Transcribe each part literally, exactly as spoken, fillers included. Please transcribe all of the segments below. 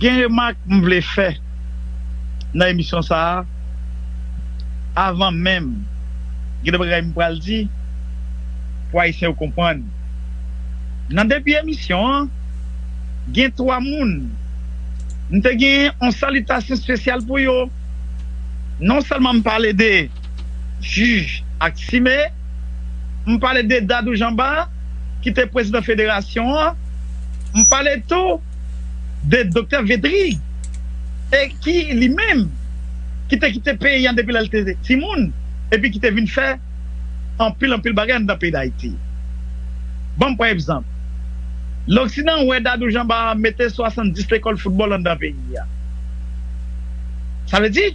Gen remak m vle fè nan emisyon sa a, avan menm gen de bagay m pral di pou Ayisyen yo konprann. Nan debi emisyon an, gen twa moun m te gen yon salitasyon espesyal pou yo. Non sèlman m pale de jij Aximé, m pale de Dadou Jean Bart, ki te prezidan federasyon an, m pale tou de Doktè Védrine, e ki li menm, ki te kite peyi an depi lè l te timoun, epi ki te vin fè anpil, anpil bagay anndan peyi Dayiti. Ban m pran egzanp. Loksidan wè Dadou Jean Bart mete swasanndis lekòl foutbòl anndan peyi a. Sa vle di,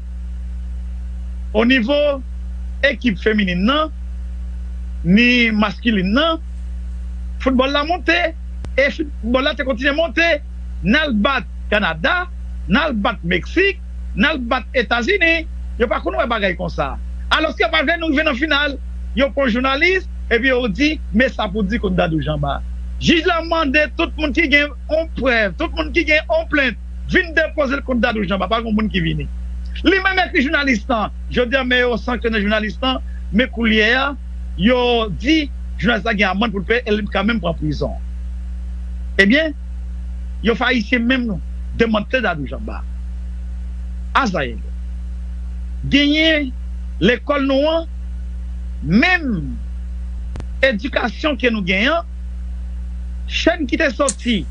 o nivo ekip feminin nan, ni maskilin nan, foutbòl la monte, e foutbòl la te kontinye monte, n al bat Kanada, n al bat Meksik, n al bat Etazini, yo pa konn wè bagay konsa. Alòske yo pa vle nou rive nan final, yo pran jounalis, epi yo di, men sa pou di kont Dadou Jean Bart. Jij la mande tout moun ki gen yon prèv, tout moun ki gen yon plent, vin depoze l kont Dadou Jean Bart, pa gen moun ki vini. Li menm ekri jounalis lan, jodi a, men yo sanksyone jounalis lan, men koulye a, yo di jounalis la gen amann pou l peye e li ka menm pran prizon. Ebyen, yo fè Ayisyen menm demantle Dadou Jean Bart. Azayèl, genyen lekòl nou an, menm edikasyon ke nou genyen an, chèn ki te soti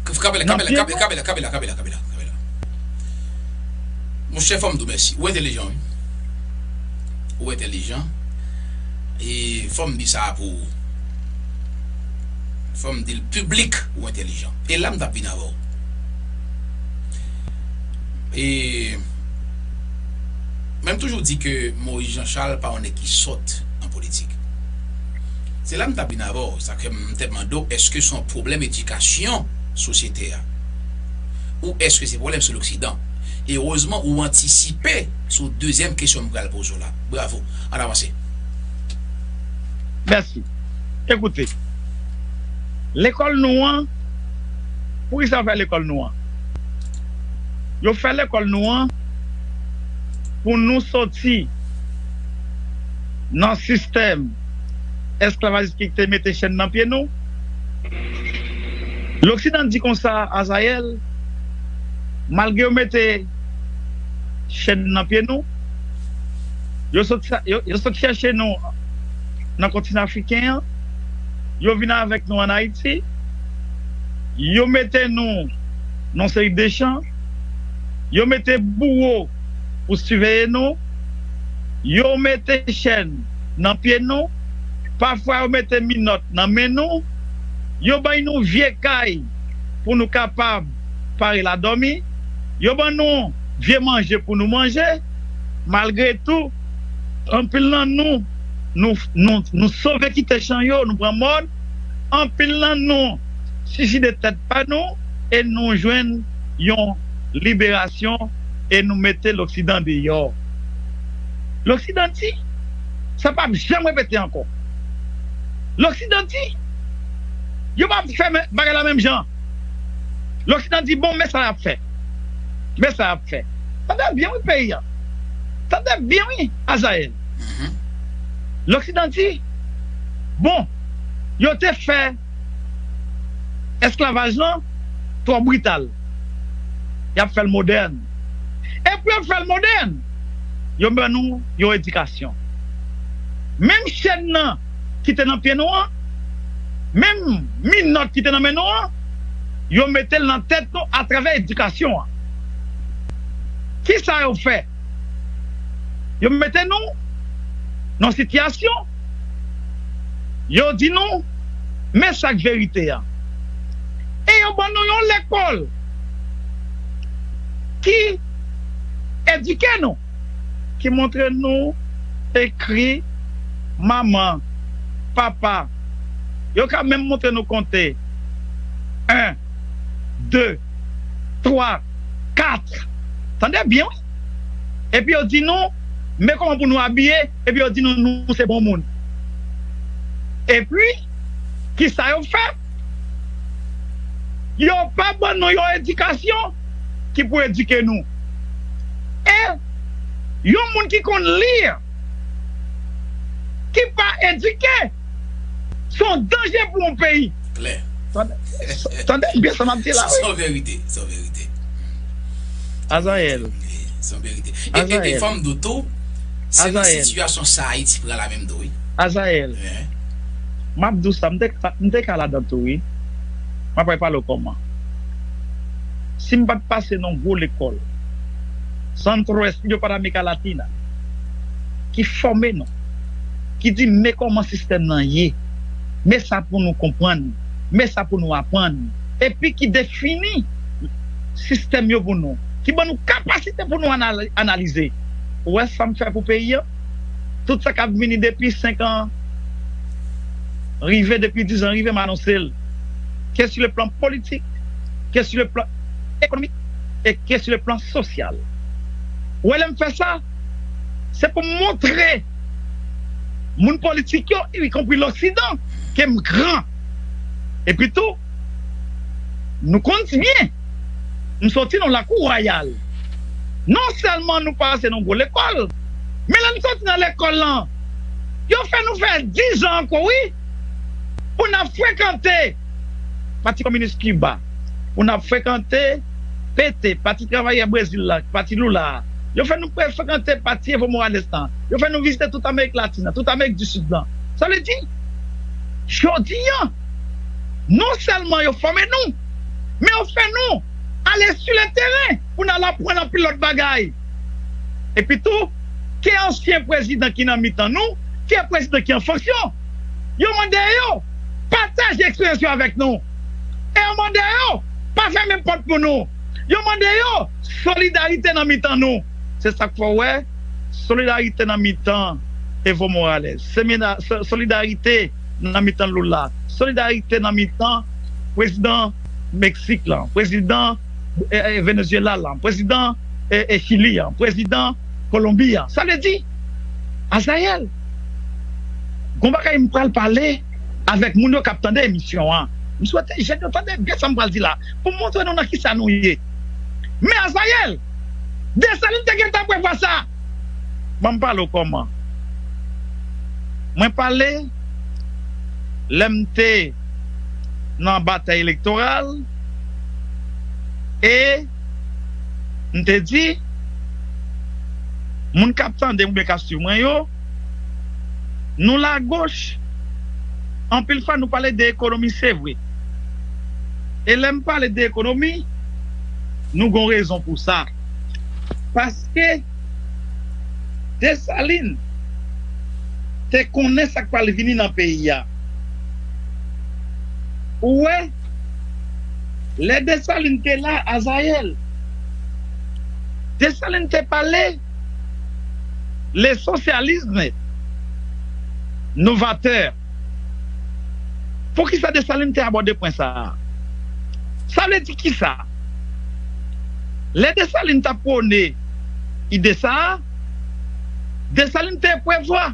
nan pye nou. Monchè, fò m di w mèsi. Ou entèlijan, wi. Ou entèlijan. E fò m di sa pou ou. Fò m di l piblik, ou entèlijan. E la m t ap vin avè w. E mwen m toujou di ke Moïse Jean Charles pa yon nèg ki sòt an politik. Se la m t ap vin avè w, sa fè m te mande w, èske se yon pwoblèm edikasyon sosyete a? Ou èske se pwoblèm sou loksidan? E erezman ou antisipe sou dezyèm kesyon m pral poze w la. Bravo. Ann avanse. Mèsi. Ekoute, lekòl nou an, poukisa yo fè lekòl nou an? Yo fè lekòl nou an pou nou soti nan sistèm esklavajis ki te mete chèn nan pye nou. Loksidan di konsa, Azayèl, malgre yo mete chèn nan pye nou, yo sot, yo, yo sot chèche nou nan kontinan afriken an, yo vin avèk nou ann Ayiti, yo mete nou nan seri de chan, yo mete bouwo pou siveye nou, yo mete chèn nan pye nou, pafwa yo mete minòt nan men nou, yo bay nou vye kay pou nou kapab pare la dòmi, yo ban nou vye manje pou nou manje, malgre tou, anpil nan nou, nou, nou, nou sove kite chan yo, nou pran mòn, anpil nan nou siside tèt pa nou, e nou jwenn yon liberasyon e nou mete loksidan deyò. Loksidan di, sa p ap janm repete ankò. Loksidan di, yo p ap fè bagay la menm jan. Loksidan di, bon, men sa y ap fè. Men sa y ap fè. Tande byen wi peyi a. Tande byen wi, Azayèl. Loksidan di, bon, yo te fè esklavaj lan twò brital. Y ap fè l modèn. E pou yo fè l modèn, yo ban nou yon edikasyon. Menm chèn nan ki te nan pye nou an, menm minòt ki te nan men nou an, yo mete l nan tèt nou atravè edikasyon an. Kisa yo fè? Yo mete nou nan sitiyasyon, yo di nou, men sa k verite a. E yo ban nou yon lekòl ki edike nou, ki montre nou ekri manman, papa. Yo ka menm montre nou konte en, de, twa, kat. Tande byen wi. Epi yo di nou, men kòman pou nou abiye, epi yo di nou, nou se bon moun. Epi, kisa yo fè? Yo pa ban nou yon edikasyon ki pou edike nou. E yon moun ki konn li, ki pa edike, se yon danje pou yon peyi. Klè. Tande, tande byen sa m ap di la, wi. Se yon verite. Se yon verite. Azayèl. Se yon verite. E, e, e fò m di w tou, se menm sitiyasyon sa Ayiti pran la menm tou, wi. Azayèl. M ap di w sa, m te, m te ka ladan tou, wi. M ap pale w kòman. Si m pa t pase nan gwo lekòl, Centro Estudio para América Latina, ki fòme nou, ki di men kòman sistèm nan ye, men sa pou nou konprann, men sa pou nou aprann, epi ki defini sistèm yo pou nou, ki ban nou kapasite pou nou anal- analize. Ou wè sa m fè pou peyi a? Tout sa k ap vini depi senk an rive, depi diz an rive, m anonse l. Ke sur le plan politik, ke sur le plan ekonomik, e ke sur le plan sosyal. Ou wè lè m fè sa, se pou m montre moun politik yo, ikonpri Loksidan, ke m gran. Epi tou, nou konn byen, m soti nan lakou wayal. Non sèlman nou pase nan gwo lekòl, men lè n soti nan lekòl lan, yo fè nou fè diz an ankò, wi, pou n ap frekante Pati Kominis Kiba, pou n ap frekante P T, Pati Travayè Brezil la, Pati Lula a. Yo fè nou frekante Pati Evo Morales lan. Yo fè nou vizite tout Amerik Latin nan, tout Amerik di Sid lan. Sa vle di, jodi a, non sèlman yo fòme nou, men yo fè nou ale sou le teren pou n al aprann anpil lòt bagay. Epi tou, ke ansyen prezidan ki nan mitan nou, ke prezidan ki an fonksyon, yo mande yo pataje eksperyans yo avèk nou. E yo mande yo pa fèmen pòt pou nou. Yo mande yo solidarite nan mitan nou. Se sa k fè w wè solidarite nan mitan Evo Morales, solidarite nan mitan Lula, solidarite nan mitan prezidan Meksik lan, prezidan Venezuela lan, prezidan Chili an, prezidan Kolonbi an. Sa vle di, Azayèl, gon bagay m pral pale avèk moun yo k ap tande emisyon an. M swete jèn yo tande byen sa m pral di la, pou m montre nou nan kisa nou ye. Men Azayèl, Desalin te gentan prevwa sa. Ban m pale w kòman. Mwen pale lè m te nan batay elektoral e m te di, moun k ap tande m oubyen k ap swiv mwen yo, nou lagoch, anpil fwa nou pale de ekonomi, se vre. E lè m pale de ekonomi, nou gon rezon pou sa. Paske Desalin te konnen sa k pral vini nan peyi a. Ou wè, lè Desalin te la, Azayèl, Desalin te pale le socialisme novateur. Poukisa Desalin te abòde pwen sa a? Sa vle di kisa? Lè Desalin t ap pwone ide sa a, Desalin te prevwa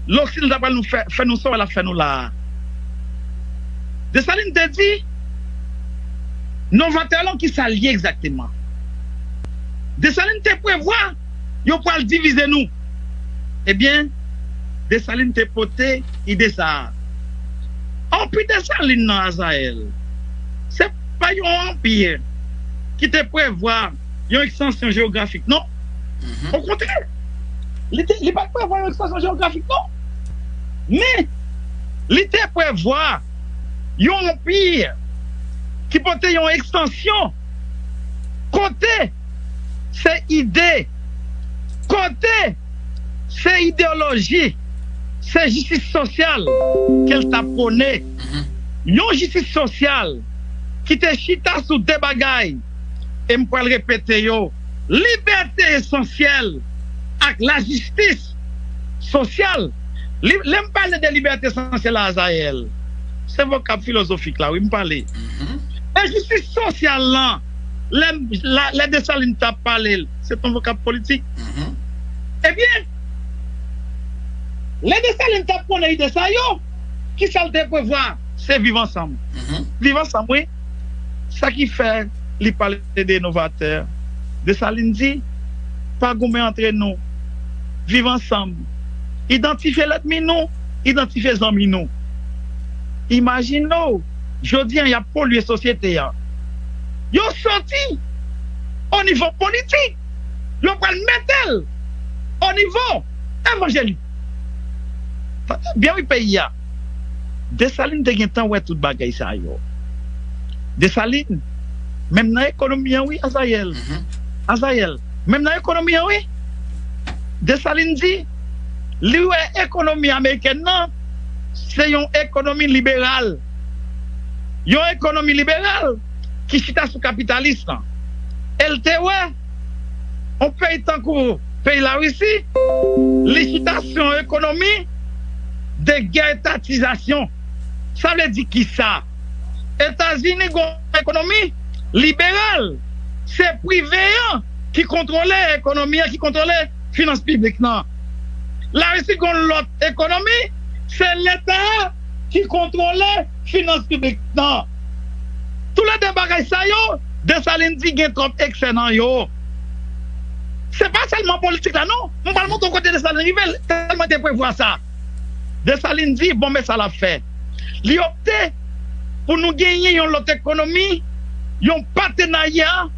Loksidan ta pral nou fè, fè nou sa w wè l ap fè nou la a. Desalin te di, novatè lan, kisa l ye egzakteman? Desalin te prevwa yo pral divize nou. Ebyen, Desalin te pote ide sa a. Anpi Desalin nan, Azayèl, se pa yon anpi ki te prevwa yon ekstansyon jewografik, non. Okontrè, li te, li pa t prevwa yon ekstansyon jewografik, non. Men, li te prevwa yon anpi ki pote yon ekstansyon kote se ide, kote se ideyoloji, se jistis sosyal ke l t ap pwone. Yon jistis sosyal ki te chita sou de bagay, e m pral repete yo, libète esansyèl ak lajistis sosyal. Li, lè m pale de libète esansyèl la, Azayèl, se vokab filozofik la, wi, m pale. E jistis sosyal lan, lè, lè Desalin t ap pale l, se t on vokab politik. Ebyen, lè Desalin t ap pwone ide sa yo, kisa l te prevwa? Se viv ansanm. Viv ansanm, wi. Sa ki fè Li pale de inovatè. Desalin di, pa goumen antre nou. Viv ansanm. Idantifye lènmi nou, idantifye zanmi nou. Imajine w, jodi a y ap polye sosyete a. Yo soti o nivo politik, yo pral mete l o nivo evanjelik. Tande byen wi peyi a. Desalin te gentan wè tout bagay sa yo. Desalin, menm nan ekonomi an wi, Azayèl. Azayèl, menm nan ekonomi an wi. Desalin di, li wè ekonomi amerikèn nan, se yon ekonomi liberal. Yon ekonomi liberal ki chita sou kapitalis lan. E l te wè yon peyi tankou peyi Larisi, li chita sou yon ekonomi de gè etatizasyon. Sa vle di kisa? Etazini gen yon ekonomi liberal. Se prive an ki kontwole ekonomi an, ki kontwole finans piblik nan. Larisi gen yon lòt ekonomi, se leta a ki kontwole finans piblik nan. Toulede bagay sa yo, Desalin di gen twòp eksè nan yo. Se pa sèlman politik la non. M pral montre w kote Desalin rive, tèlman te prevwa sa. Desalin di, bon, men sa l ap fè. Li opte pou nou genyen yon lòt ekonomi, yon patenarya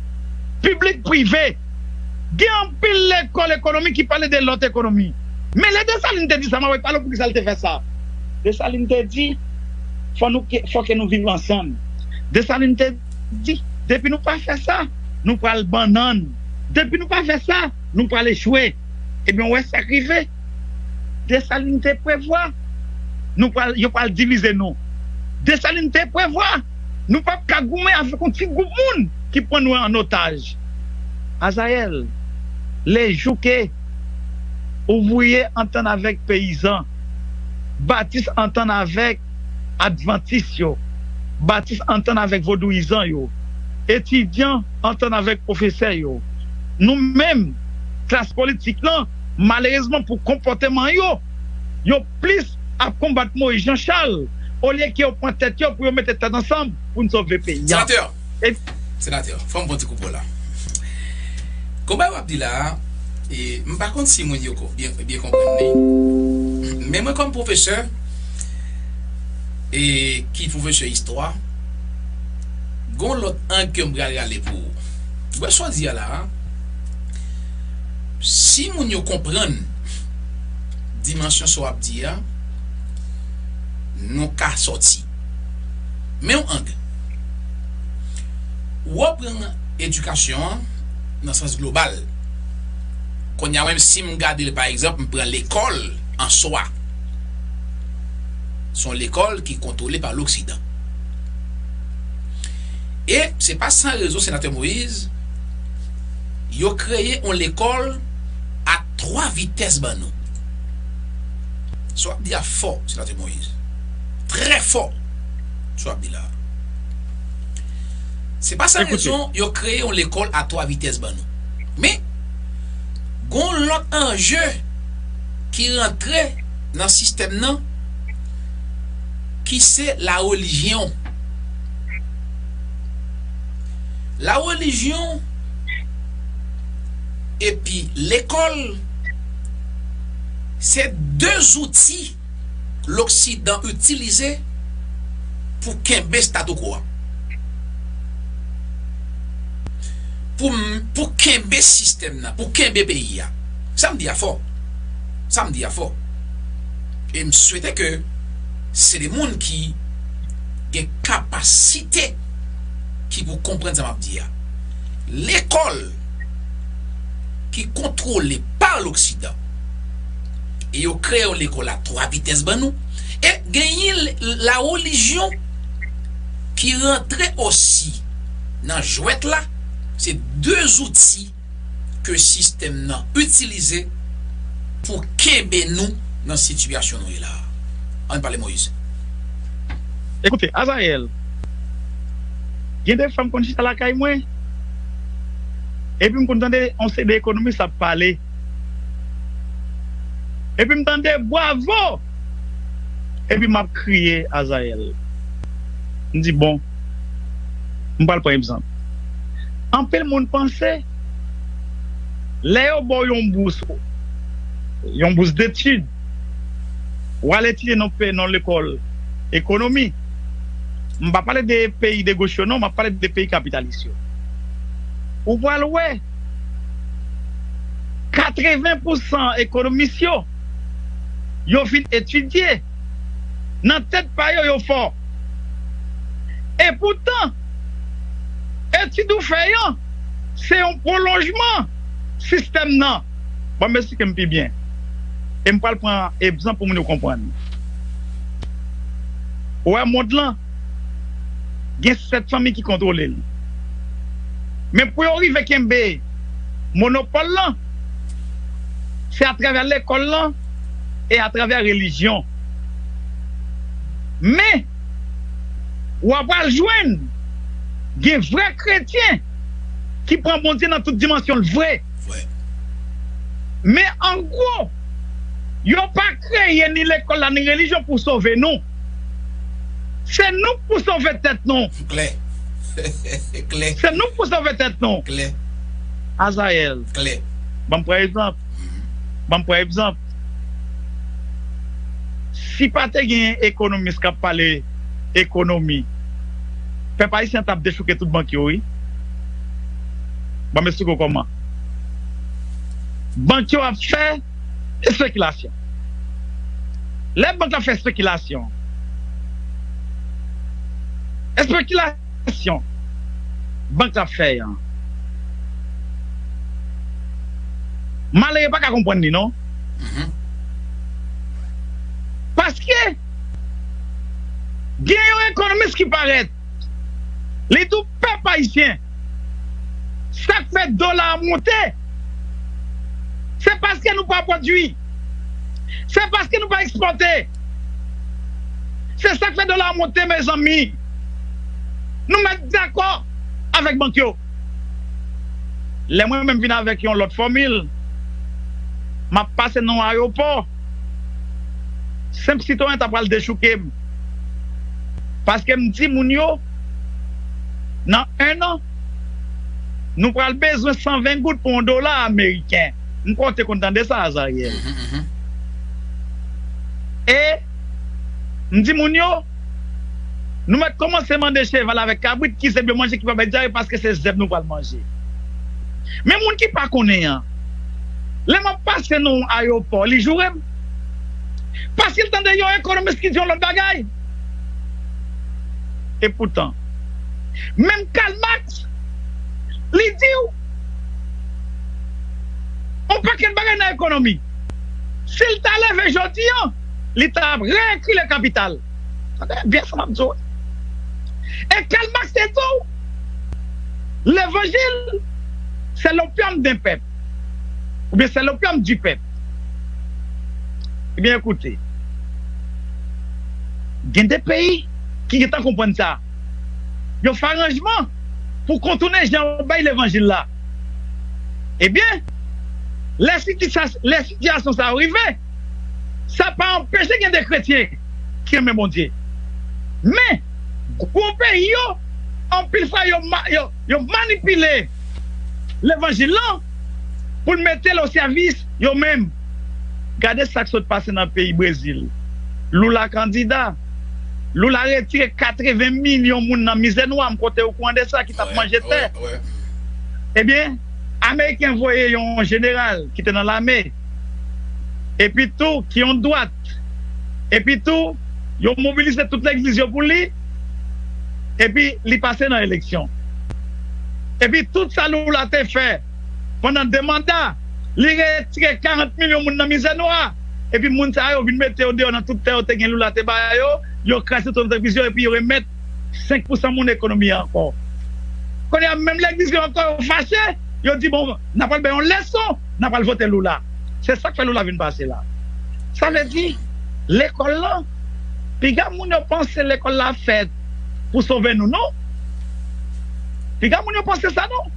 piblik prive. Gen anpil lekòl ekonomi ki pale de lòt ekonomi. Men lè Desalin te di sa, m ap pale w poukisa l te fè sa. Desalin te di, fò nou ke, fò ke nou viv ansanm. Desalin te di, depi nou pa fè sa, nou pral bannann. Depi nou pa fè sa, nou pral echwe. Ebyen, w wè sa k rive. Desalin te prevwa nou pral, yo pral divize nou. Desalin te prevwa nou p ap ka goumen avèk yon ti gwoup moun ki pran nou an otaj. Azayèl, lejou ke ouvriye antann avèk peyizan, Batis antann avèk advantis yo, Batis antann avèk vodouyizan yo, etidyan antann avèk pwofesè yo. Nou menm, klas politik lan, malerezman pou konpòteman yo, yo plis ap konbat Moyiz Jan Chal olye ke yo pran tèt yo pou yo mete tèt ansanm pou n sove peyi a. Senatè, senatè, fò m pran ti koupe w la. Konba w ap di la a, e, m pa konn si moun yo ko- byen, byen konprann li. Men mwen kòm pwofesè, e ki pwofesè istwa, gon lòt ang ke m pral rale pou ou. Wè sa w di a la a, si moun yo konprann dimansyon sa w ap di a, nou ka sòti. Men yon ang. Ou pran edikasyon an nan sans global. Kounye a menm si m gade l pa egzanp, m pran lekòl an swa. Se yon lekòl ki kontwole pa loksidan. E se pa san rezon, Senatè Moïse, yo kreye yon lekòl a twa vitès ban nou. Sa w ap di a fò, Senatè Moïse. Trè fò, sa w ap di la a. Se pa san rezon yo kreye yon lekòl a twa vitès ban nou. Men, gon lòt anje ki rantre nan sistèm nan, ki se larelijyon. Larelijyon epi lekòl se de zouti loksidan itilize pou kenbe statu quo a. Pou, pou kenbe sistèm nan, pou kenbe peyi a. Sa m di a fò. Sa m di a fò. E m swete ke se de moun ki gen kapasite ki pou konprann sa m ap di a. Lekòl ki kontwole pa loksidan. E yo kreye yon lekòl a twa vitès ban nou. E genyen larelijyon ki rantre osi nan jwèt la. Se de zouti ke sistèm nan itilize pou kenbe nou nan sitiyasyon nou ye la a. Ann pale Moyiz. Ekoute, Azayèl, gen de fwa m konn chita lakay mwen, epi m konn tande yon seri de ekonomis ap pale. Epi m tande bwavo! Epi m ap kriye, Azayèl. M di, bon, m pral pran egzanp. Anpil moun panse, lè yo ba w yon bous, yon bous detid, w al etidye nan pe-, nan lekòl ekonomi. M pa pale de peyi de goch yo, non, m ap pale de peyi kapitalis yo. Ou pral wè, katreven pousan ekonomis yo, yo fin etidye. Nan tèt pa yo, yo fò. Epoutan, etid ou fè an, se yon pwolonjman sistèm nan. Ban m esplike m pi byen. E m pral pran egzanp pou moun yo konprann. Ou wè mond lan, gen sèt fanmi ki kontwole l. Men pou yo rive kenbe monopòl lan, se atravè lekòl lan e atravè relijyon. Men, w ap al jwenn gen vrè kretyen ki pran Bondye nan tout dimansyon l vre. Vre. Men an gwo, yo pa kreye ni lekòl la ni relijyon pou sove nou. Se nou k pou sove tèt nou. Klè. Klè. Se nou k pou sove tèt nou. Klè. Azayèl. Klè. Ban m pran egzanp. Mhm. Ban m pran egzanp. Si pa te gen ekonomis k ap pale ekonomi, pèp ayisyen t ap dechouke tout bank yo, wi. Ban m esplike w kòman. Bank yo ap fè espekilasyon. Lè bank la fè espekilasyon, espekilasyon bank la fè an, malere pa ka konprann li, non. Mhm. Paske gen yon ekonomis ki parèt, li di w pèp ayisyen, sa k fè dola a monte, se paske nou pa pwodui. Se paske nou pa ekspòte. Se sa k fè dola a monte, mezanmi. Nou mèt dakò avèk bank yo. Lè mwen menm vin avèk yon lòt fòmil, m ap pase nan yon ayewopò. Senp sitwayen ta pral dechouke m. Paske m di moun yo, nan en an, nou pral bezwen san ven goud pou yon dola ameriken. M kwè w te konn tande sa, Azariel. Mhm, mhm. E m di moun yo, nou mèt kòmanse mande cheval avèk kabrit ki zèb yo manje ki pa bay dyare paske se zèb nou pral manje. Men moun ki pa konnen an, lè m ap pase nan yon ayewopò, li joure m. Paske l tande yon ekonomis ki di yon lòt bagay. Epoutan, menm Karl Marx, li di w yon pakèt bagay nan ekonomi. Si l ta leve jodi an, li t ap reekri Le Capital. Tande byen sa m ap di w. E Karl Marx te di w, levanjil, c'est l'opium d'un peuple. Oubyen c'est l'opium du peuple. Ebyen, ekoute, gen de peyi ki gentan konprann sa. Yo fè aranjman pou kontounen jan yo bay levanjil la. Ebyen, lè sitiyas-, lè sitiyasyon sa yo rive, sa pa anpeche gen de kretyen ki renmen Bondye. Men, gwo peyi yo, anpil fwa yo ma-, yo, yo manipile levanjil lan pou l mete l o sèvis yo menm. Gade sa k sot pase nan peyi Brezil. Lula kandida. Lula retire katreven milyon moun nan mizè nwa, m kwè w te okouran de sa, ki t ap manje tè. Ebyen, Ameriken voye yon jeneral ki te nan lame, epi tou, ki yon dwat, epi tou, yo mobilize tout legliz yo pou li, epi li pase nan eleksyon. Epi tout sa Lula te fè pandan de manda, li retire karant milyon moun nan mizè nwa, epi moun sa yo vin mete yo deyò nan tout tè yo te gen Lula te ba yo, yo kraze tout antrepriz yo, epi yo remèt senk pousan moun ekonomi an ankò. Kounye a, menm legliz yo ankò, yo fache, yo di, bon, n a pral bay yon leson, n a pral vote Lula. Se sa k fè Lula vin pase la. Sa vle di, lekòl lan, piga moun yo panse lekòl la fèt pou sove nou, non. Piga moun yo panse sa, non.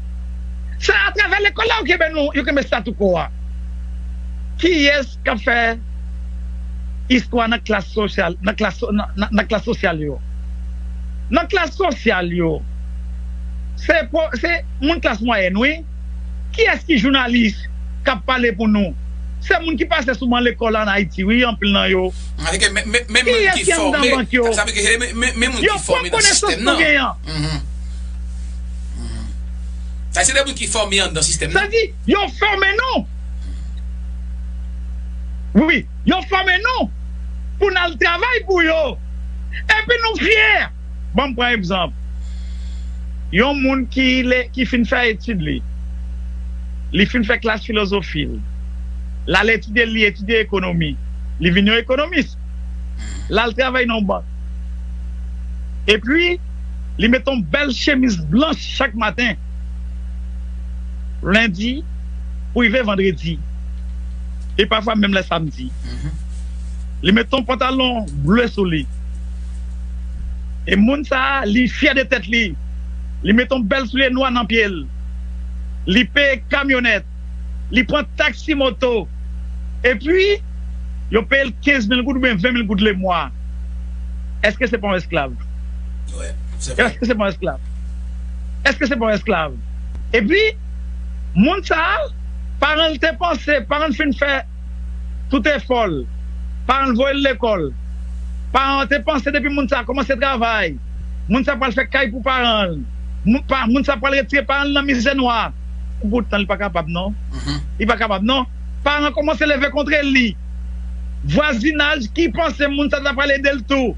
Se atravè lekòl la yo kenbe nou, yo kenbe statu quo a. Kiyès k ap fè istwa nan klas sosyal, nan klas so-, nan, nan, nan klas sosyal yo? Nan klas sosyal yo, Se po- se moun klas mwayèn, wi. Kiyès ki jounalis k ap pale pou nou? Se moun ki pase sou ban lekòl ann Ayiti, wi, anpil nan yo. Avèk men, men, men moun ki fòme, sa vle di men, men, men moun ki fòme nan sistèm nan. Yo pran konesans nou genyen. Mhm. Mhm. Sa se de moun ki fòme anndan sistèm nan. Sa di, yo fòme nou. Wi, yo fòme nou pou n al travay pou yo. Epi nou fyè. Ban m pran egzanp. Yon moun ki le, ki fin fè etid li. Li fin fè klas filozofi l. L al etidye, li etidye ekonomi. Li vin yon ekonomis. L al travay nan yon bank. Epi, li met yon bèl chemiz blanch chak maten. Lendi pou rive vandredi. E pafwa menm lè samdi. Mhm. Li met yon pantalon ble sou li. E moun sa a, li fyè de tèt li. Li met yon bèl soulye nwa nan pye l. Li peye kamyonèt. Li pran taksi moto. Epi, yo peye l kenz mil goud oubyen ven mil goud lemwa. Èske se pa yon esklav? Wi, se vre. Èske se pa yon esklav? Èske se pa yon esklav? Epi, moun sa a, paran l te panse, paran l fin fè tout efò l. Paran l voye l lekòl. Paran an te panse depi moun sa a kòmanse travay, moun sa a pral fè kay pou paran l. Moun, pa, moun sa a pral retire paran l nan mizè nwa. Poutan, li pa kapab, non. Mhm. Li pa kapab, non. Paran an kòmanse leve kontre li. Vwazinaj ki panse moun sa a ta pral ede l tou.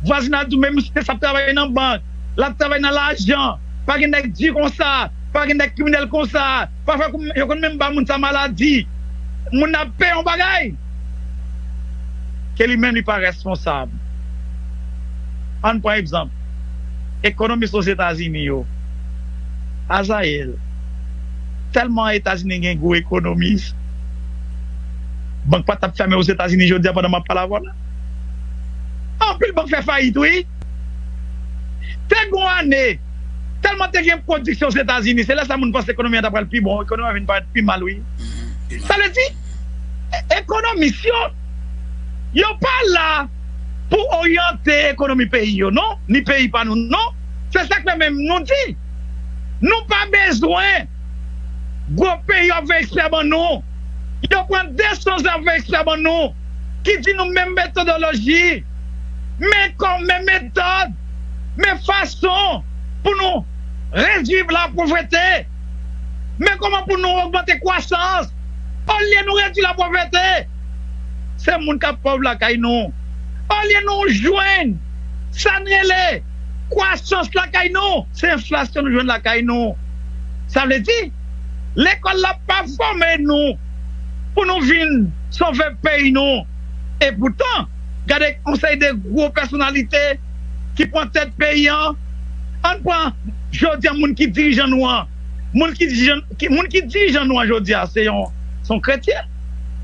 Vwazinaj di w, men misye sa ap travay nan bank. L ap travay nan lajan. Pa gen nèg di konsa. Pa gen nèg kriminèl konsa. Pafwa, yo konn menm ba moun sa maladi. Moun nan ap peye yon bagay ke li menm li pa responsab. Ann pran egzanp. Ekonomis Ozetazini yo. Azayèl. Tèlman Etazini gen gwo ekonomis, bank pa t ap fèmen Ozetazini jodi a pandan m ap pale avè w la. Anpil bank fè fayit, wi. Te gen yon ane, tèlman te gen pwodiksyon Ozetazini, se lè sa moun panse ekonomi an ta pral pi bon, ekonomi an vin parèt pi mal, wi. Mhm, pi mal. Sa vle di, e- ekonomis yo, yo pa la pou oryante ekonomi peyi yo, non, ni peyi pa nou, non. Se sa k fè menm nou di, nou pa bezwen gwo peyi yo ap voye ekspè ban nou. Yo pran de san zan ap voye ekspè ban nou, ki di nou menm metodoloji, men kò, men metòd, men fason pou nou redui lapovrete, men kòman pou nou ogmante kwasans. Olye nou redui lapovrete, se moun k ap pòv lakay nou. Olye nou jwenn sa n rele kwasans lakay nou, se enflasyon nou jwenn lakay nou. Sa vle di, lekòl la pa fòme nou pou nou vin sove peyi nou. E poutan, gade yon seri de gwo pèsonalite ki pran tèt peyi an. Ann pran jodi a moun ki dirijan nou an. Moun ki dirijan, ki, moun ki dirijan nou an jodi a, se yon, se yon kretyen.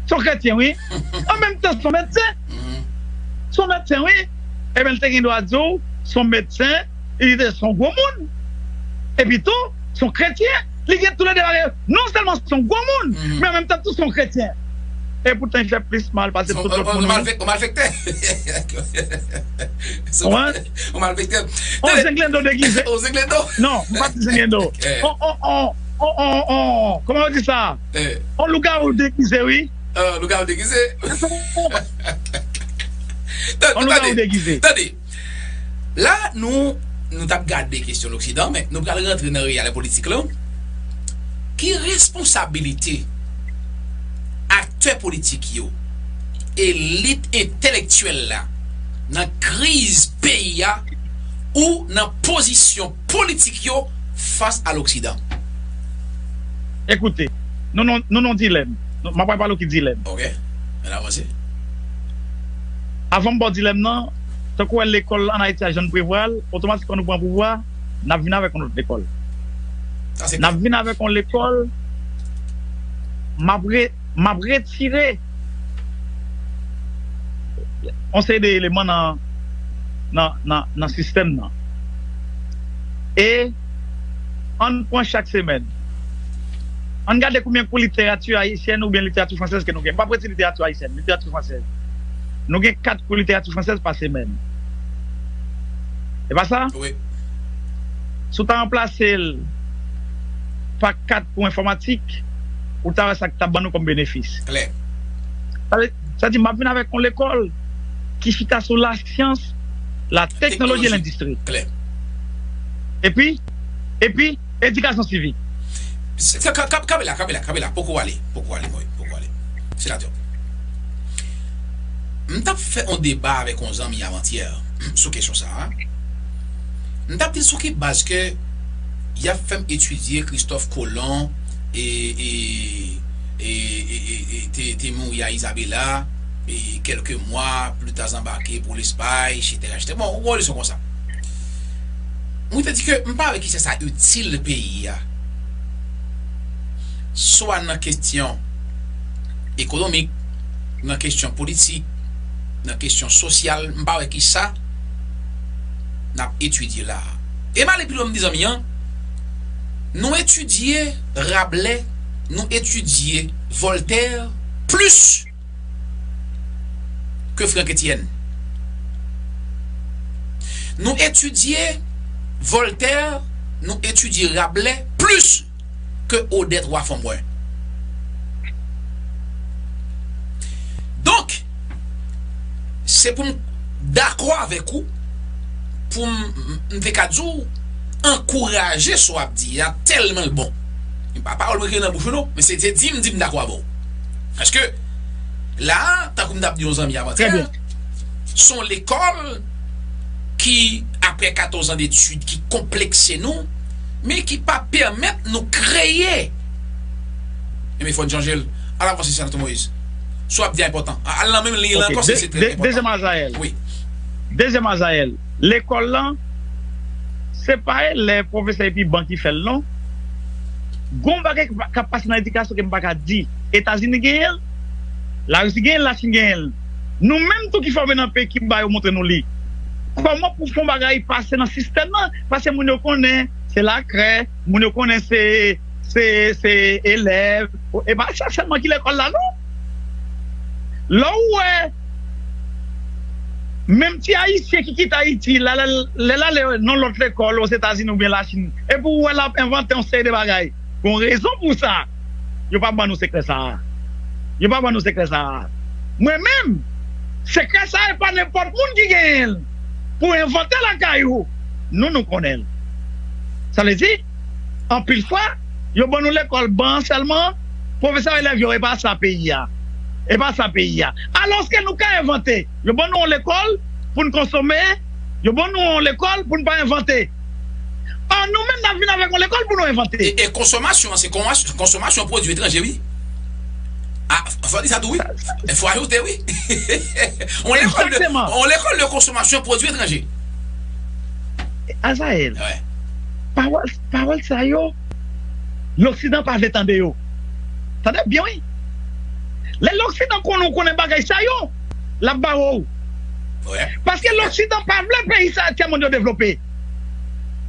Se yon kretyen, wi. An menm tan, se yon medsen. Mhm. Se yon medsen, wi. Ebyen, l te gen dwa di w, se yon medsen, li te se yon gwo moun. Epi tou, se yon kretyen. Li gen toulède bagay. Non sèlman se yon gwo moun, mhm, men an menm tan tou se yon kretyen. E poutan, li fè plis mal pase tout lòt moun, wi. Yon malfektè. Yon malfektè. On zenglendo degize. On zenglendo. Non, m pa di zenglendo. Eh. On, on, on, on, on, on, kòman yo di sa? Eh. On lougawou degize, wi. Ah, lougawou degize. On lougawou degize. Tande, tande. La, nou, nou t ap gade kesyon Loksidan, men nou pral rantre nan reyalite politik la. Ki responsabilite aktè politik yo, elit entelektyèl la, nan kriz peyi a ou nan pozisyon politik yo fas a Loksidan? Ekoute, nou nan, nou nan dilèm. Nou, m ap pale w ki dilèm. Ok. Ann avanse. Avan m ba w dilèm nan, tankou w wè lekòl ann Ayiti a jan n prevwa l, otomatikman nou pran pouvwa, n ap vin avèk yon lòt lekòl. Sa se klè. N ap vin avèk yon lekòl, m ap re-, m ap retire yon seri de eleman nan, nan, nan, nan sistèm nan. E ann pran chak semèn. Ann gade konbyen kou literati ayisyèn oubyen literati fransèz ke nou gen. M p ap retire literati ayisyèn, literati fransèz. Nou gen kat kou literati fransèz pa semèn. E pa sa? Wi. Si w ta ranplase l pa kat pou enfòmatik, ou ta wè sa k t ap ban nou kòm benefis. Klè. Sa vle, sa di, m ap vin avèk yon lekòl ki chita sou lasyans, lateknoloji e lendistri. Klè. Epi, epi, edikasyon sivik. Se, se, ka- ka- kanpe la, kanpe la, kanpe la. Poko ale, poko ale, mwen, poko ale. Senatè. M t ap fè yon deba avèk yon zanmi avantyè sou kesyon sa a. M t ap di l sou ki baz ke y ap fè m etidye Kristòf Kolon e, e, e, e, e, e te, te mouri a Izabela, e kèlke mwa pli ta zanbake pou Lespay, etsetera, etsetera. Bon, yon lesson konsa. Mwen te di ke m pa wè kijan sa itil peyi a. Swa nan kesyon ekonomik, nan kesyon politik, nan kesyon sosyal, m pa wè kisa n ap etidye la a. E m ale pi lwen, m di zanmi an, nou etidye Rabelais, nou etidye Voltaire plis ke Franck Etienne. Nou etidye Voltaire, nou etidye Rabelais plis ke Odette Wafombrun. Donk, se pou m dakò avèk ou, pou m, m te ka di w, ankouraje sa w ap di a, tèlman l bon. E pa pawòl mwen ki nan bouch ou non, men se te di m, di m dakò avè w. Paske, la a, tankou m t ap di yon zanmi avantyè, se yon lekòl ki, apre katòz an detid, ki konplekse nou, men ki pa pèmèt nou kreye. Ebyen, fò n chanje l. Al avanse, Senatè Moïse. Sa w ap di a enpòtan. Al nan menm liy lan ankò, se, se trè enpòtan. Dezyèm Azayèl. Wi. Dezyèm Azayèl. Lekòl lan, se pa elèv, pwofesè epi ban ki fè l non. Gon bagay k ap pase nan edikasyon ke m pa ka di. Etazini genyen l, Larisi genyen l, Lachin genyen l. Nou menm tou ki fòme nan peyi Kiba yo montre nou li. Kòman pou fè yon bagay pase nan sistèm nan? Paske moun yo konnen se lakrè, moun yo konnen se, se, se elèv. E pa sa sèlman ki lekòl la non. Lè w wè menm ti Ayisyen ki kite Ayiti, lè l ale nan lòt lekòl, Ozetazini oubyen Lachin, epi w wè l ap envante yon seri de bagay. Gon rezon pou sa. Yo pa ban nou sekrè sa a. Yo pa ban nou sekrè sa a. Mwen menm, sekrè sa a, e pa nenpòt moun ki genyen l pou envante lakay ou. Nou, nou konnen l. Sa vle di, anpil fwa, yo ban nou lekòl ban an sèlman, pwofesè elèv yo, e pa sa peyi a. E pa sa peyi a. Alòske nou ka envante. Yo ban nou yon lekòl pou n konsome, yo ban nou yon lekòl pou n pa envante. An nou menm n ap vin avèk yon lekòl pou nou envante. E, e konsomasyon an, se konsomasyon pwodui etranje, wi. A, fò di sa tou, wi. Fò ajoute, wi. On lekòl de, on lekòl de konsomasyon pwodui etranje. Azayèl, pawòl, pawòl sa yo, Loksidan pa vle tande yo. Tande byen, wi. Lè Loksidan konnen ou konnen bagay sa yo, l ap bare w. Paske Loksidan pa vle peyi sa, tyèmonn yo devlope.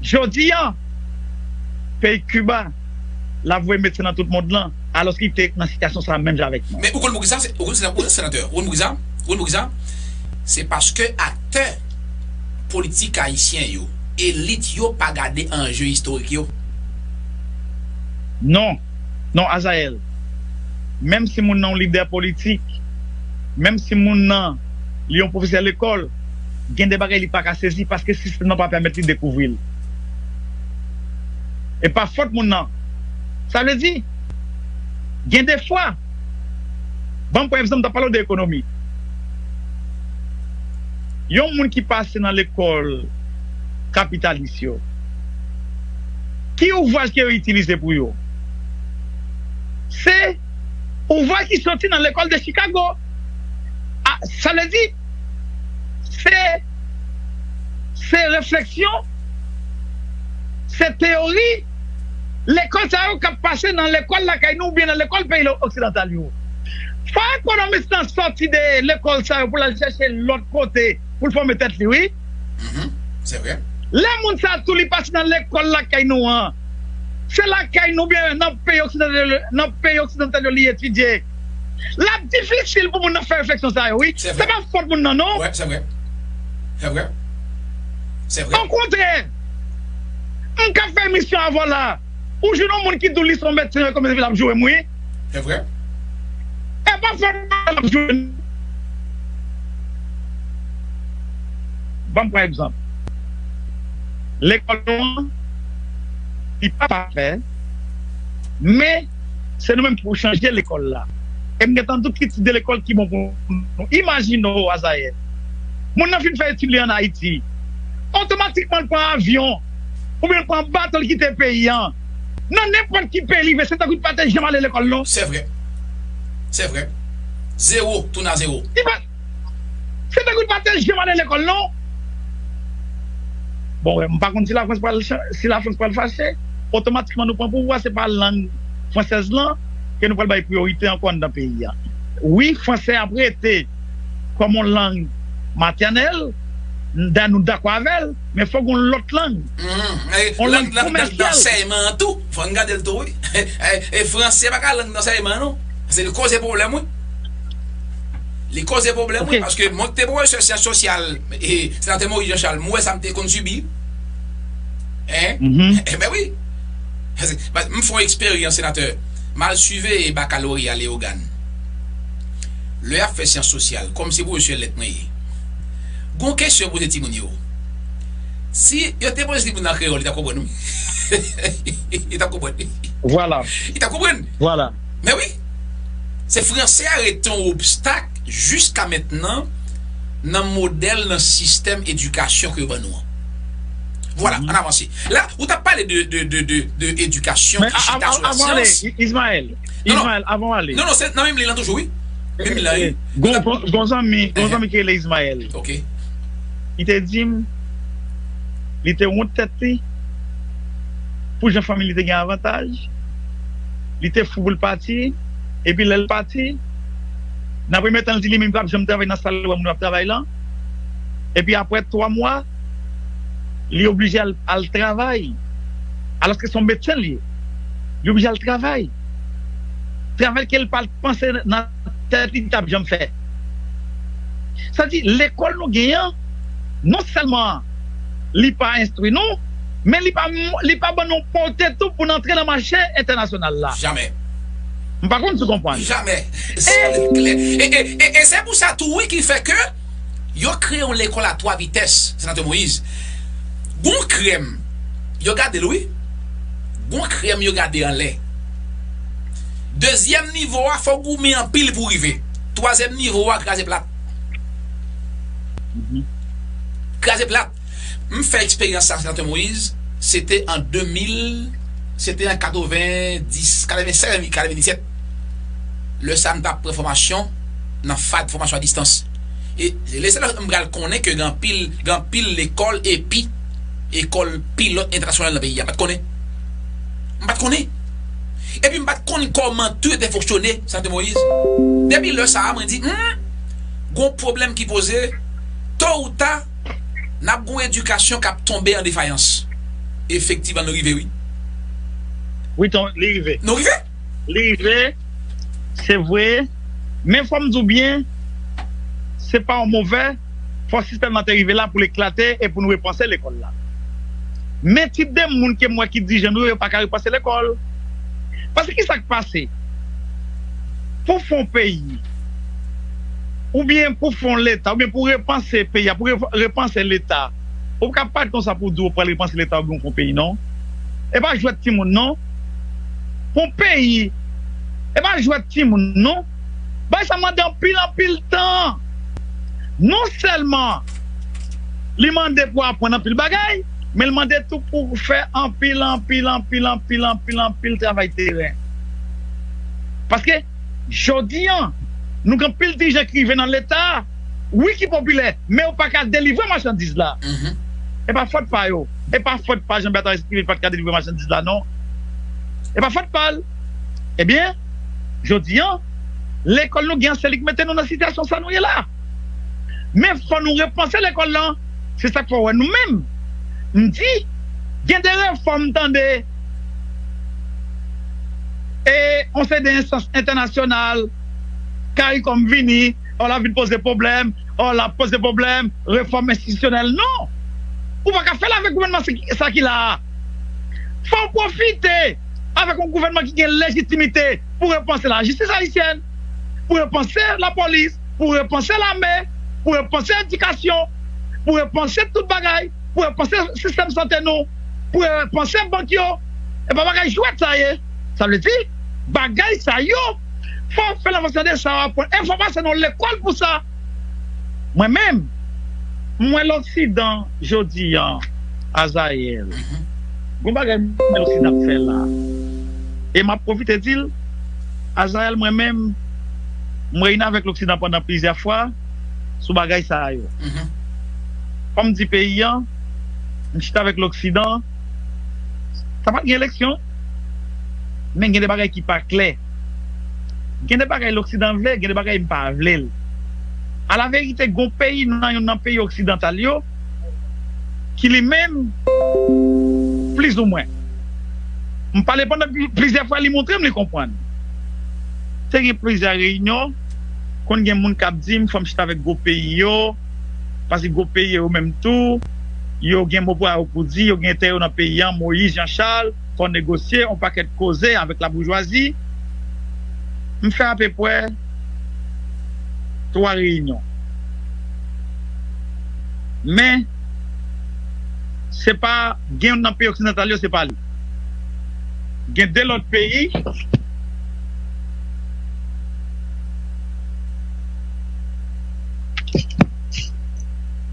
Jodi a, peyi Kiba, l ap voye medsen nan tout mond lan, alòske li te nan sitiyasyon sa a menm jan avèk nou. Men ou konn poukisa, ou konn, ou konn senatè, ou konn poukisa, ou konn poukisa, se paske aktè politik ayisyen yo, elit yo pa gade anje istorik yo. Non, non, Azayèl. Menm si moun nan yon lidè politik, menm si moun nan li yon pwofesè lekòl, gen de bagay li pa ka sezi paske sistèm nan pa pèmèt li dekouvri l. E pa fòt moun nan. Sa vle di, gen de fwa, ban m pran egzanp, m t ap pale w de ekonomi. Yon moun ki pase nan lekòl kapitalis yo, ki ouvraj ke yo itilize pou yo? Se ouvraj ki soti nan lekòl de Chicago. A, sa vle di, se, se refleksyon, se teyori lekòl sa yo k ap pase nan lekòl lakay nou oubyen nan lekòl peyi oksidantal yo. Fò ekonomis lan sòti de lekòl sa yo pou l al chèche lòt kote pou l fòme tèt li, wi. Mhm. Se vre. Lè moun sa tou li pase nan lekòl lakay nou an, se lakay nou byen nan peyi oksidantal, nan peyi oksidantal yo li etidye. L ap difisil pou moun nan fè refleksyon sa yo, wi. Se vre. Se pa fòt moun nan, non. Wi, se vre. Se vre. Se vre. Okontrè, M ka fè emisyon avè w la. Ou jwenn yon moun ki di w li se yon medsen, kòm si l ap joure m, wi. Se vre. E pa fòt mwen l ap joure m. Ban m pran egzanp. Lekòl nou an, li pa pafè, men se nou menm ki pou chanje lekòl la. E m gentan di w ki tip de lekòl ki bon pou nou. Imajine w, Azayèl. Moun nan fin fè etid li ann Ayiti. Otomatikman, l pran avyon, oubyen l pran bato, l kite peyi a. Nan nenpòt ki peyi li vle, se tankou li pa te janm ale lekòl, non. Se vre. Se vre. Zewo, tounen a zewo. Li pa, se tankou li pa te janm ale lekòl, non. Bon, wè, m pa konn si Lafrans pral chan-, si Lafrans pral fache, otomatikman nou pran pouvwa, se pa lang fransèz lan ke nou pral bay priyorite ankò anndan peyi a. Wi, fransè ap rete kòm yon lang matènèl, dayè nou dakò avè l, men fòk gon lòt lang. Yon lang komèsyal. Lang nan ansèyman an tou, fò n gade l tou, wi. E, e, fransè pa ka lang nan ansèyman an, non. Se li koze pwoblèm, wi. Li koze pwoblèm, wi, paske mwen ki te pwofesè syans sosyal, e, senatè Moïse Jean Charles, mwen wè sa m te konn sibi. Hein? Enben wi. M fè yon eksperyans, senatè. M al siveye bakalorya Leyogàn. Lè y ap fè syans sosyal, kòm se pwofesè lèt mwen ye, gon kesyon yo poze timoun yo. Si yo te poze timoun nan kreyòl, li t ap konprann, wi. Li t ap konprann. Vwala. Li t ap konprann. Vwala. Men wi, se fransè a rete yon obstak jiska mentnan nan modèl, nan sistèm edikasyon ke yo ban nou an. Vwala, ann avanse. La, ou t ap pale de, de, de, de, de edikasyon ki chita sou lasyans. Men a-, avan, avan ale, I-, Ismaël, Ismaël, avan w ale. Non, non, se nan menm liy lan toujou, wi. Menm liy lan, wi. Gon, gon, gon zanmi, gon zanmi ki rele Ismaël. Ok. Li te di m, li te wont tèt li pou jan fanmi li te gen avantaj. Li te fou pou l pati, epi lè l pati, nan premye tan, l di li menm li p ap janm travay nan sa l wè moun yo ap travay lan. Epi apre twa mwa, li oblije al, al travay. Alòske se yon medsen li ye. Li oblije al travay. Travay ke l pa t panse nan tèt li t ap janm fè. Sa di, lekòl nou genyen an, non sèlman li pa enstwi nou, men li pa, li pa ban nou pòte tou pou n antre nan mache entènasyonal la. Jamè. M pa konn si w konprann. Jamè. Se klè. E, e, e, e se pou sa tou, wi, ki fè ke yo kreye yon lekòl a twa vitès, Senatè Moïse. Gon krèm, yo gade l, wi. Gon krèm, yo gade anlè. Dezyèm nivo a, fò w goumen anpil pou w rive. Twazyèm nivo a, kraze plat. Kraze plat. M fè eksperyans sa, Senatè Moïse, se te an de mil, se te an katrevendis, katrevensèz, katrevendisèt. Lè sa a, m t ap pran fòmasyon nan FAD, fòmasyon a distans. E lè se la m pral konnen ke gen anpil, gen anpil lekòl epi ekòl pilòt entènasyonal nan peyi a. M pa t konnen. M pa t konnen. Epi m pa t konn kòman tou yo te fonksyone, Senatè Moïse. Depi lè sa a, mwen di, hmm, gon pwoblèm ki poze, to ou ta, n ap gon edikasyon k ap tonbe an defayans. Efektivman, nou rive, wi. Wi, Ton, li rive. Nou rive? Li rive, se vre. Men fò m di w byen, se pa yon movè, fò sistèm nan te rive la pou l eklate e pou nou repanse lekòl la. Men tip de moun ke m wè ki dirijan nou yo, yo pa ka repanse lekòl. Paske ki sa k pase? Pou fè yon peyi, oubyen pou fè yon leta, oubyen pou repanse peyi a, pou re-, repanse leta, ou pa ka parèt konsa pou w di w pral repanse leta oubyen w fè yon peyi, non. E pa jwèt timoun, non. Pou yon peyi, e pa jwèt timoun, non. Bagay sa mande anpil, anpil tan. Non sèlman li mande pou aprann anpil bagay, men l mande tou pou fè anpil, anpil, anpil, anpil, anpil, anpil, anpil travay teren. Paske, jodi a, nou gen anpil dirijan ki rive nan leta, wi, ki popilè, men yo pa ka delivre machandiz la. E pa fòt pa yo. E pa fòt pa Jean Bertrand Aristide ki pa t ka delivre machandiz la, non. E pa fòt pa l. Ebyen, jodi a, lekòl nou gen an, se li k mete nou nan sitiyasyon sa nou ye la. Men fò nou repanse lekòl lan. Se sa k fè w wè nou menm, m di, gen de refòm, tande, e yon seri de enstans entènasyonal, CARICOM vini, o, l ap vin poze pwoblèm, o, l ap poze pwoblèm, refòm enstitisyonèl. Non! Ou pa ka fè l avèk gouvènman sa ki, sa ki la a. Fò w pwofite avèk yon gouvènman ki gen lejitimite pou repanse lajistis ayisyèn, pou repanse lapolis, pou repanse lame, pou repanse edikasyon, pou repanse tout bagay, pou repanse sistèm sante nou, pou repanse bank yo. E pa bagay jwèt sa ye. Sa vle di, bagay sa yo, fò w fè lavanse de sa, w ap pran enfòmasyon nan lekòl pou sa. Mwen menm, m wè Loksidan jodi a, Azayèl. Gon bagay m wè Loksidan ap fè la. E m ap pwofite di l, Azayèl, mwen menm, m reyini avèk Loksidan pandan plizyè fwa sou bagay sa yo. Kòm di peyi a, m chita avèk Loksidan. Sa pa t gen eleksyon, men gen de bagay ki pa klè. Gen de bagay Loksidan vle, gen de bagay m pa vle l. Alaverite, gon peyi nan youn nan peyi oksidantal yo ki li menm, plizoumwen, m pale pandan pli- plizyè fwa, li montre m li konprann. Te gen plizyè reyinyon, konn gen moun k ap di m fò m chita avèk gwo peyi yo, paske gwo peyi yo menm tou, yo gen mo pa yo pou di, yo gen tè yo nan peyi a, Moyiz, Jan Chal, fò negosye, yon pakèt koze avèk laboujwazi. M fè apeprè twa reyinyon. Men, se pa, gen youn nan peyi oksidantal yo, se pa li. Gen de lòt peyi.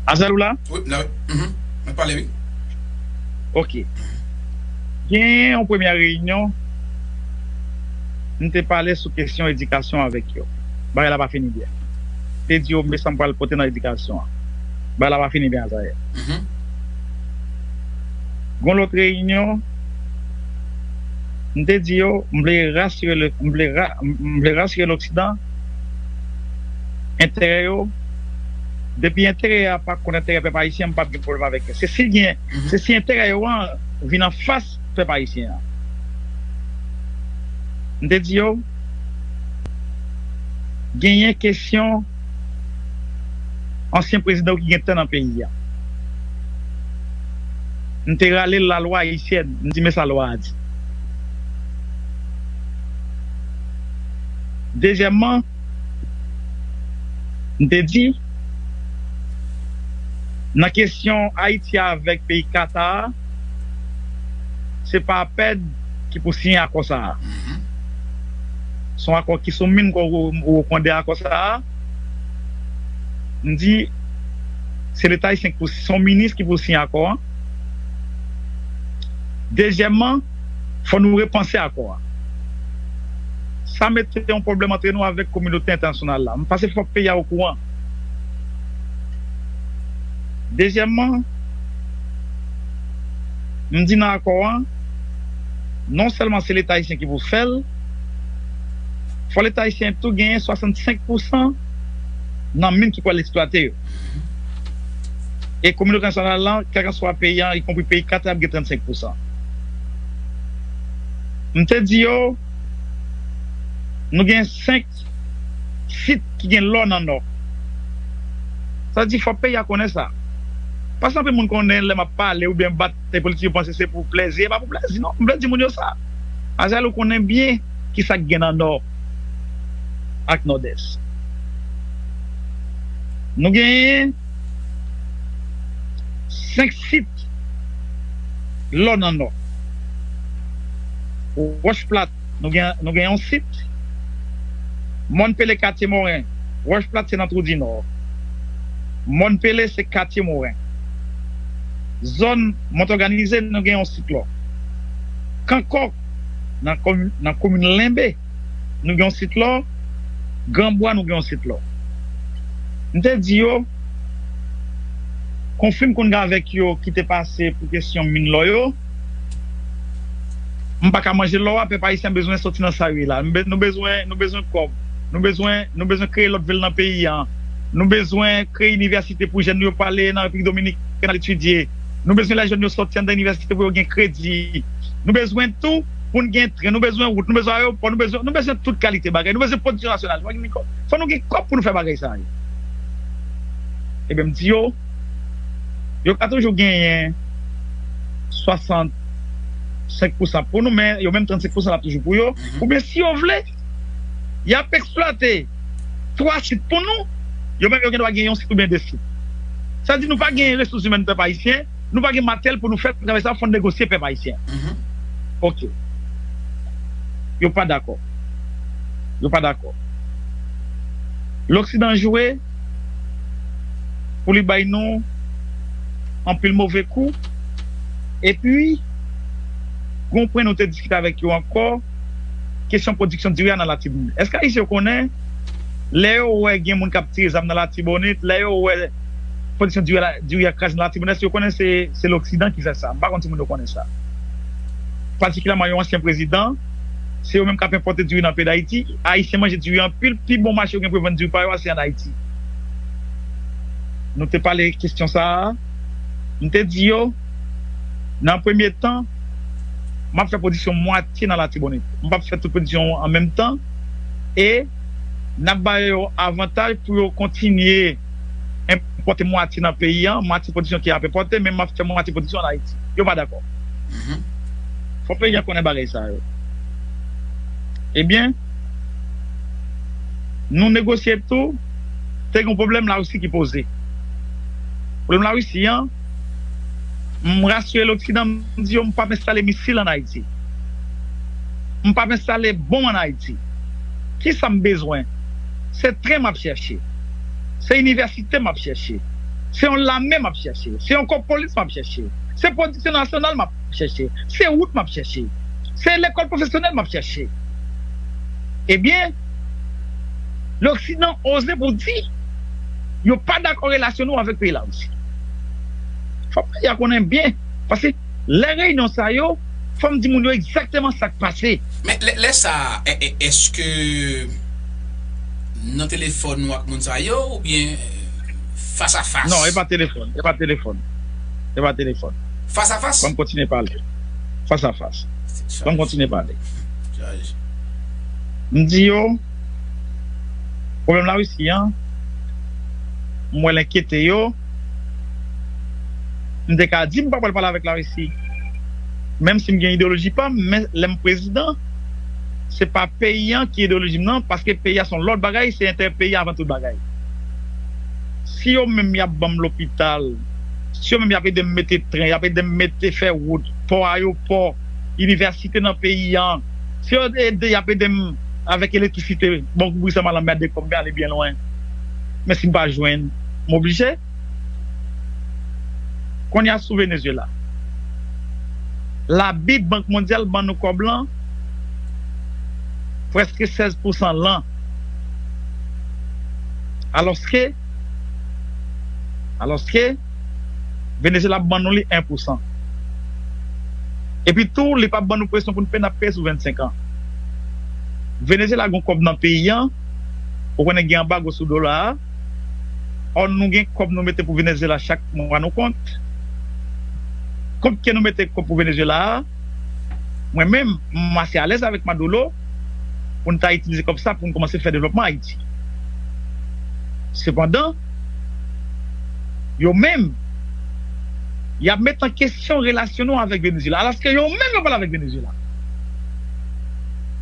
Azèl ou la? Wi, m la, wi. Mhm. Mwen pale, wi. Ok. Gen yon premyè reyinyon, m te pale sou kesyon edikasyon avèk yo. Bagay la pa fini byen. Te di yo, men sa m pral pote nan edikasyon an. Bagay la pa fini byen, Azayèl. Mhm. Gon lòt reyinyon, m te di yo, m vle rasire le, m vle ra, m vle rasire Loksidan, enterè yo, depi enterè a pa kont enterè pèp ayisyen, m p ap gen pwoblèm avèk yo. Se si gen, mhm, se si enterè yo an vin anfas pèp ayisyen an. M te di yo, genyen kesyon ansyen prezidan yo ki gen tan nan peyi a. M te rale lalwa ayisyèn, m di, men sa lwa a di. Dezyèmman, m te di, nan kesyon Ayiti avèk peyi Kata a, se pa pèd ki pou siyen akò sa a. Mhm. Se yon akò ki sou min, ou, ou, ou konn de akò sa a. M di, se Leta ayisyen ki pou, se yon minis ki pou siyen akò an. Dezyèmman, fò nou repanse akò a. Sa mete yon pwoblèm antre nou avèk kominote entènasyonal la. M panse fòk peyi a okouran. Dezyèmman, m di nan akò an, non sèlman se Leta ayisyen ki pou fè l, fò Leta ayisyen tou genyen swasannsenk pousan nan min ki pral eksplwate yo. E kominote entènasyonal lan, kèlkanswa peyi an, ikonpri peyi Katay, ap gen trannsenk pousan. M te di yo, nou gen senk sit ki gen lò nan Nò. Sa di fò peyi a konnen sa. Paske anpil moun konnen lè m ap pale oubyen m bat tèt politik, yo panse se pou plèzi. E pa pou plèzi, non. M vle di moun yo sa. Azayèl, ou konnen byen ki sa k gen nan Nò ak Nòdès. Nou genyen senk sit lò nan Nò. Wòch Plat, nou gen, nou gen yon sit. Mòn Pele, Katye Moren. Wòch Plat se nan Twou di Nò. Mòn Pele se Katye Moren. Zòn Mont Òganize, nou gen yon sit lò. Kankòk, nan komi-, nan komin Lenbe, nou gen yon sit lò. Granbwa, nou gen yon sit lò. M te di yo, konfli m konn gen avèk yo ki te pase pou kesyon min lò yo, m pa ka manje lò a, pèp ayisyen bezwen soti nan sa yo ye la. M be-, nou bezwen, nou bezwen kòb. Nou bezwen, nou bezwen kreye lòt vil nan peyi a. Nou bezwen kreye inivèsite pou jèn nou yo pou ale nan Repiblik Dominikèn al etidye. Nou bezwen lè jèn yo soti anndan inivèsite pou yo gen kredi. Nou bezwen tou pou n gen tren, nou bezwen wout, nou bezwen ayewopò, nou bezwen, nou bezwen tout kalite bagay. Nou bezwen pwodiksyon nasyonal. Fò nou gen kòb, fò nou gen kòb pou nou fè bagay sa yo. Ebyen, m di yo, yo ka toujou genyen swasant senk pousan pou nou, men yo menm trannsenk pousan l ap toujou pou yo. Oubyen si yo vle, y ap eksplwate twa sit pou nou, yo menm yo gen dwa gen yon sit oubyen de sit. Sa di nou pa gen resous imèn pèp ayisyen, nou pa gen materyèl pou nou fè travay sa, fò n negosye pèp ayisyen. Oke. Yo pa dakò. Yo pa dakò. Loksidan jwe pou li bay nou anpil move kou. Epi, gon pwen nou te diskite avèk yo ankò, kesyon pwodiksyon diri a nan Latibonit. Èske Ayisyen yo konnen, lè yo wè gen moun k ap tire zam nan Latibonit, lè yo wè pwodiksyon diri a, diri a kraze nan Latibonit, èske yo konnen se, se Loksidan ki fè sa? M pa konn si moun yo konnen sa. Patikilyèman yon ansyen prezidan, se yo menm k ap enpòte diri nan peyi Dayiti. Ayisyen manje diri anpil, pi bon mache yo gen pou yo vann diri pa yo a, se ann Ayiti. Nou te pale kesyon sa a. M te di yo, nan premye tan, m ap fè pwodiksyon mwatye nan Latibonit. M p ap fè tout pwodiksyon an menm tan. E n ap ba yo avantaj pou yo kontinye enpòte mwatye nan peyi an, mwatye pwodiksyon ki ap enpòte, men m ap fè mwatye pwodiksyon ann Ayiti. Yo pa dakò. Fò peyi a konnen bagay sa yo. Ebyen, nou negosye tou, te gen yon pwoblèm Larisi ki poze. Pwoblèm Larisi an, m rasire Loksidan, m di yo m p ap enstale misil ann Ayiti. M p ap enstale bonm ann Ayiti. Kisa m bezwen? Se tren m ap chèche. Se inivèsite m ap chèche. Se yon lame m ap chèche. Se yon kò polis m ap chèche. Se pwodiksyon nasyonal m ap chèche. Se wout m ap chèche. Se lekòl pwofesyonèl m ap chèche. Ebyen, Loksidan oze pou di yo pa dakò relasyon nou avèk peyi Larisi. Fò peyi a konnen byen. Paske lè reyinyon sa yo, fò m di moun yo egzakteman sa k pase. Men lè, lè sa a, è- è- èske nan telefòn ou ak moun sa yo, oubyen fas a fas? Non, e pa telefòn, e pa telefòn. E pa telefòn. Fas a fas? Fò m kontinye pale. Fas a fas. Fò m kontinye pale. M di yo, pwoblèm Larisi an, m wè l enkyete yo. M te ka di m pa pral pale avèk Larisi. Menm si m gen ideyoloji pa m, men lè m prezidan, se pa peyi an ki ideyoloji m nan, paske peyi a se yon lòt bagay, se enterè peyi a avan tout bagay. Si yo menm y ap ban m lopital, si yo menm y ap ede m mete tren, y ap ede m mete fè wout, pò, ayewopò, inivèsite nan peyi an, si yo ede, y ap ede m avèk elektrisite, bon, bri sa m al anmède kò m, m ale byen lwen. Men si m pa jwenn, m oblije. Kounye a sou Venezuela. Labib, Bank Mondyal ban nou kòb lan, prèske sèz pousan lan. Alòske, alòske, Venezuela ap ban nou li en pousan. Epi tou, li p ap ban nou presyon pou n peye, n ap peye sou vennsenk an. Venezuela gen kòb nan peyi an, ou konnen gen anbago sou dola a. Ò, nou gen kòb nou mete pou Venezuela chak mwa, nou kont. Kont ke nou mete kòb pou Venezuela a, mwen menm, m ase alèz avèk Maduro pou n ta itilize kòb sa pou n kòmanse fè devlòpman Ayiti. Sepandan, yo menm, y ap met an kesyon relasyon nou avèk Venezuela, alòske yo menm yo pale avèk Venezuela.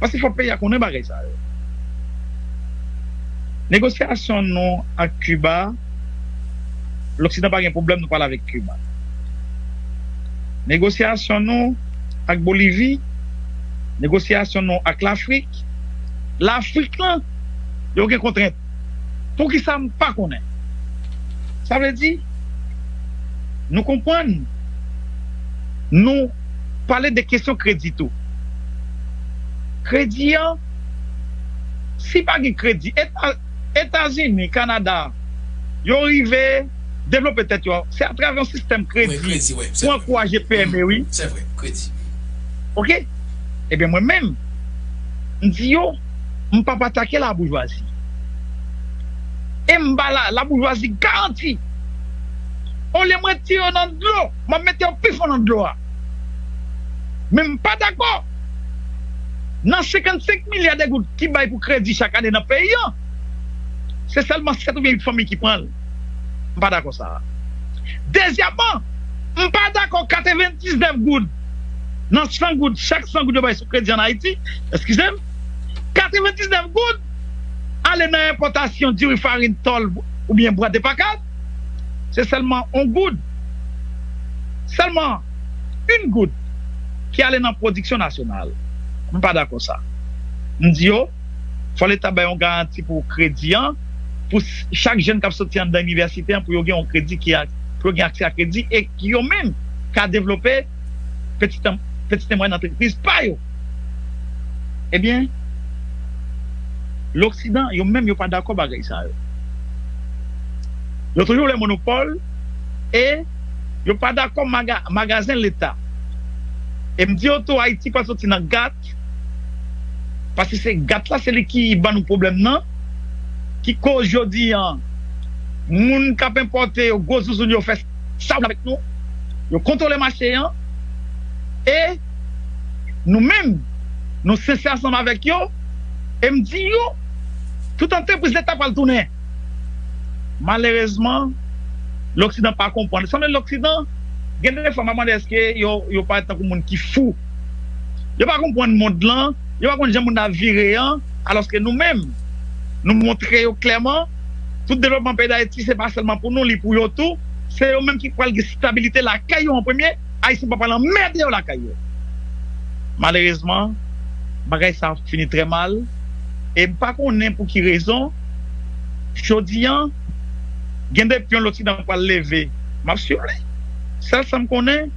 Paske fò peyi a konnen bagay sa yo. Negosyasyon nou ak Kiba, Loksidan pa gen pwoblèm nou pale avèk Kiba. Negosyasyon nou ak Bolivi, negosyasyon nou ak Lafrik, Lafrik lan, yo gen kontrent. Poukisa m pa konnen? Sa vle di, nou konprann, nou pale de kesyon kredi tou. Kredi an, si pa gen kredi, Eta- Etazini, Kanada, yo rive devlope tèt yo, se atravè yon sistèm kredi pou ankouraje P M E, wi. Se vre, kredi. Oke? Ebyen, mwen menm, m di yo, m p ap atake laboujwazi. E m ba la, laboujwazi garanti. Olye m retire yo nan dlo, m ap mete yo pi fon nan dlo a. Men m pa dakò. Nan senkannsenk milya de goud ki bay pou kredi chak ane nan peyi an, se sèlman sèt oubyen uit fanmi ki pran l. M pa dakò sa a. Dezyèmman, m pa dakò katrevendiznèf goud nan san goud, chak san goud yo bay sou kredi ann Ayiti, eskize m, katrevendiznèf goud ale nan enpòtasyon diri, farin, tòl oubyen bwat de pakad, se sèlman yon goud. Sèlman yon goud ki ale nan pwodiksyon nasyonal. M pa dakò sa. M di yo, fò Leta bay yon garanti pou kredi an, pou s- chak jèn k ap soti anndan inivèsite an, pou yo gen yon kredi ki a, pou yo gen aksè a kredi e ki yo menm ka devlope pitit, pitit e mwayèn antrepriz pa yo. Ebyen, Loksidan, yo menm, yo pa dakò bagay sa yo. Yo toujou vle monopòl e yo pa dakò maga, magazen Leta. E m di yo tou, Ayiti pral soti nan gat, paske se gat la, se li ki ban nou pwoblèm nan, ki koz jodi an, moun k ap enpòte yo, gwo zouzoun yo fè sa yo vle avèk nou. Yo kontwole mache an. E nou menm, nou sensè ansanm avèk yo. E m di yo, tout antrepriz Leta pral tounen. Malerezman, Loksidan pa konprann. Sanble Loksidan, gen de fwa, m ap mande èske yo, yo parèt tankou moun ki fou. Yo pa konprann mond lan, yo pa konn jan mond la vire an, alòske nou menm, nou montre yo klèman, tout devlopman peyi Dayiti, se pa sèlman pou nou, li pou yo tou. Se yo menm ki pral gen stabilite lakay yo an premye. Ayisyen pa pral anmède yo lakay yo. Malerezman, bagay sa ap fini trè mal. E m pa konnen pou ki rezon, jodi an, gen de pyon Loksidan pral leve. M ap swiv li. Sèl sa m konnen,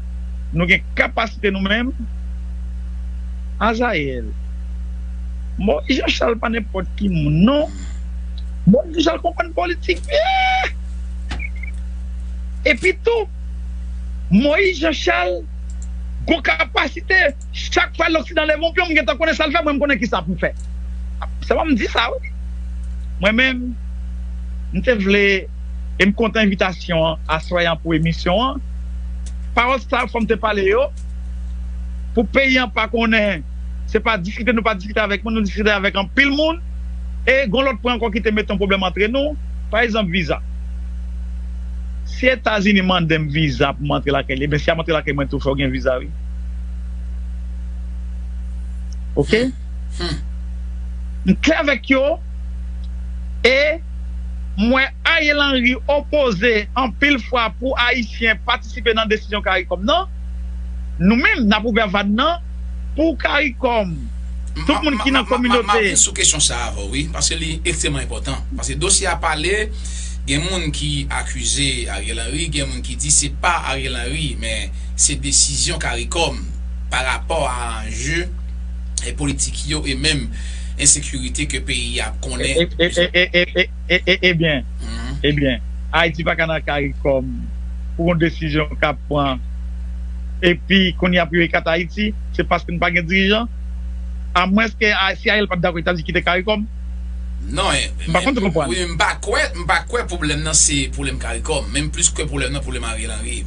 nou gen kapasite nou menm. Azayèl, Moyiz Jan Chal pa nenpòt ki moun, non. Moyiz Jan Chal konprann politik byen. Epi tou, Moyiz Jan Chal gon kapasite, chak fwa Loksidan leve yon pyon, m gentan konnen sa l fè, mwen m konnen ki sa pou m fè. Sèlman m di sa, wi. Mwen menm, m te vle, e m kontan envitasyon an, aswè an pou emisyon an. Pawòl sa, fò m te pale yo, pou peyi an pa konnen, se pa diskite nou pa diskite avèk moun, nou diskite avèk anpil moun, e gon lòt pwen ankò ki te mete yon pwoblèm antre nou, pa egzanp, viza. Si Etazini mande m viza pou m antre lakay li, ebyen, si a m antre lakay mwen tou, fò gen viza, wi. Oke? M klè avèk yo, e m wè Ariel Henry opoze anpil fwa pou Ayisyen patisipe nan desizyon CARICOM nan. Nou menm, n ap ouvè vàn nan pou CARICOM. Tout moun ki nan kominote. M ap vin sou kesyon sa a avè w, wi, paske li ekstrèmman enpòtan. Paske dosye a pale, gen moun ki akize Ariel Henry, gen moun ki di se pa Ariel Henry, men se desizyon CARICOM pa rapò a anje e politik yo e menm ensekirite ke peyi a konnen. E, e, e, e, e, e, e, e, ebyen, ebyen, Ayiti pa ka nan CARICOM pou yon desizyon k ap pran. Epi, kounye a pou yo ekate Ayiti, se paske nou pa gen dirijan. Amwenske a, si Ariel pa t dakò, Etazini kite CARICOM. Non, e, m pa konn konprann. Wi, m pa kwè, m pa kwè pwoblèm nan se pwoblèm CARICOM, menm plis ke pwoblèm nan, pwoblèm Ariel Henry.